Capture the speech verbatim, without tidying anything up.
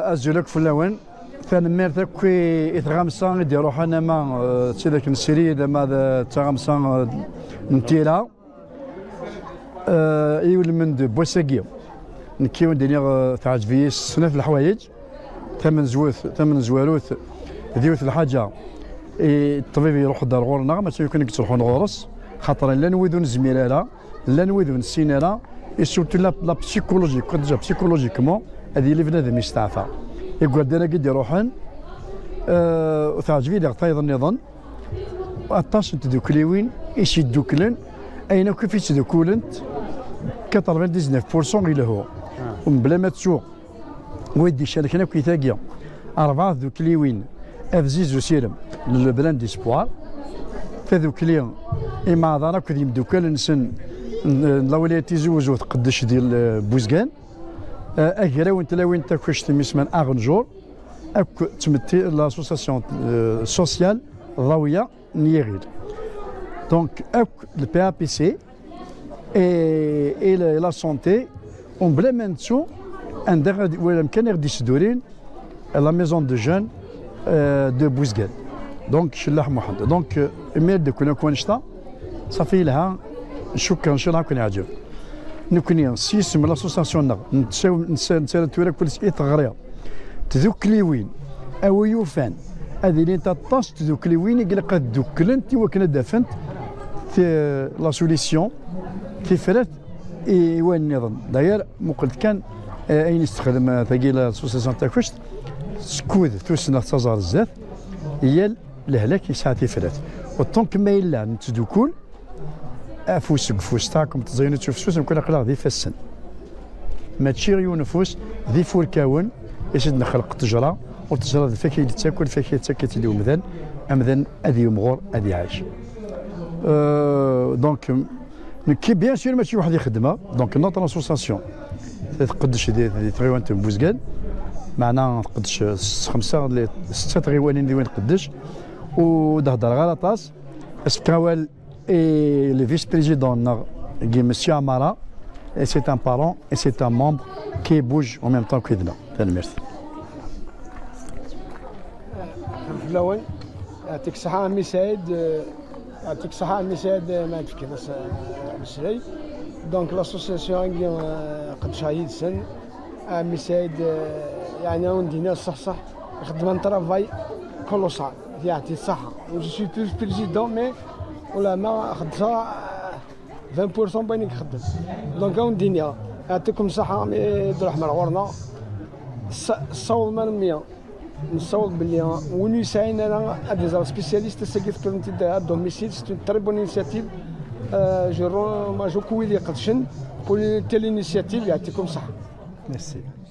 Azul akk fell-awen. Tanemmirt akk i, i tɣamsa i d-iruḥen, ama, eh, d tidak n srid, ama d, d taɣamsa, eh, n tira. Eh, i ulmend n wass-agi, nekk i wen-d-iniɣ, eh, teɛǧeb-iyi s snat leḥwayeǧ. Tamenzwut, tamenzwarut, d yiwet lḥaǧa, i ṭṭbib iruḥ-d ar ɣur-neɣ, mačči akken i yettruḥun ɣur-s, xaṭer llan wid ur nezmir ara, llan wid ur nessin ara, et surtout la, la psychologie, quand déjà psychologiquement, ad yili bnadem yesteɛfa. Igerdan-agi d-iruḥen, eh, teɛǧeb-iyi diɣ tayeḍ nniḍen, aṭas n tdukliwin i s-yedduklen, ayen akk i t-id-sdukkulent, quatre-vingt-dix-neuf pour cent ilhu. Mebla ma ttuɣ, wid d-icerken akk i tagi, rebɛa tdukliwin, Afziz Usirem, le Lebran d'Espoir, tadukli imeɛḍan akked yimdukal-nsen n, n lawlaya Tizi Wezzu tqeddec di l-, Buzgan, eh, agraw n tlawin takkuct imisman Aɣenjur, akk tmetti l'association, eh, sociale Ḍawiya n Yiɣil. Donc, akk le P A P C et, et la, la santé, mebla ma nettu anda ɣad-, wala amkan i ɣ-d-yesdurin la maison de jeunes, euh, de Bouzguel. Donc, Cellaḥ Muḥend. Donc, euh, imir d-kkun akk wanect-a, safi yelha, cukkeɣ, ncallah, ad ken-yeɛǧeb. Nekni, s yisem n l'association-nneɣ, nettaw-, nessa-, nettarra tura kullec i teɣri. Tdukliwin, a wi yufan, ad ilint aṭas n tdukliwin i ilaq ad dduklent i wakken ad d-afent ti-, la solution, tifrat i, i wayen nniḍen. D'ailleurs, muqlet kan, eh, ayen i s-texdem, eh, tagi l'association Takkuct, skud tussna tettaẓ ar zdat, yal lehlak yesɛa tifrat. Autant que ma yella nettdukul, afus deg ufus, taɛkemt tẓayen ufus, mkul aql-aɣ d ifassen. Mačči yiwen ufus, d ifurkawen, i s-id-nexleq ṭṭejra, u ṭṭejra d lfakya i d-tettak, u lfakya yettak-itt-id i umdan, amdan ad yimɣur, ad iɛac. Euh, donc, nekki, bien sûr, mačči weḥd-i xeddmeɣ, donc notre association, tqeddec di, di tɣiwant n Buzgan, meɛna tqeddec s xemsa, setta tɣiwanin d win tqeddec, u d-heddreɣ ara aṭas, est-ce que awal Et le vice-président, Guy Monsieur Amara, et c'est un parent, et c'est un membre qui bouge en même temps que nous. Tanemmirt. Fell-awen, يعطيك الصحة عمي سعيد، يعطيك الصحة عمي سعيد، ما تفكر بس، آه، بالسري. Donc l'association, آه، قد شهيد سن، عمي سعيد، آه، يعني، وندينا الصح صح، خدمة travail colossal، يعطي الصحة. Je suis plus président, mais ولا ما خدمتها، آه، vingt pour cent باين يخدم. Donc، أون دينيا، يعطيكم الصحة، مي درهم غورنا. الص-، الصوت ما نمية. نصوت بلي وين يسعين أنا، هاد les spécialistes، ساكي فكرت أنت، هاد domicile، c'est une très bonne initiative. آه، جو رو-، ما جو كوي لي قدشن، pour telle initiative، يعطيكم الصحة. Merci.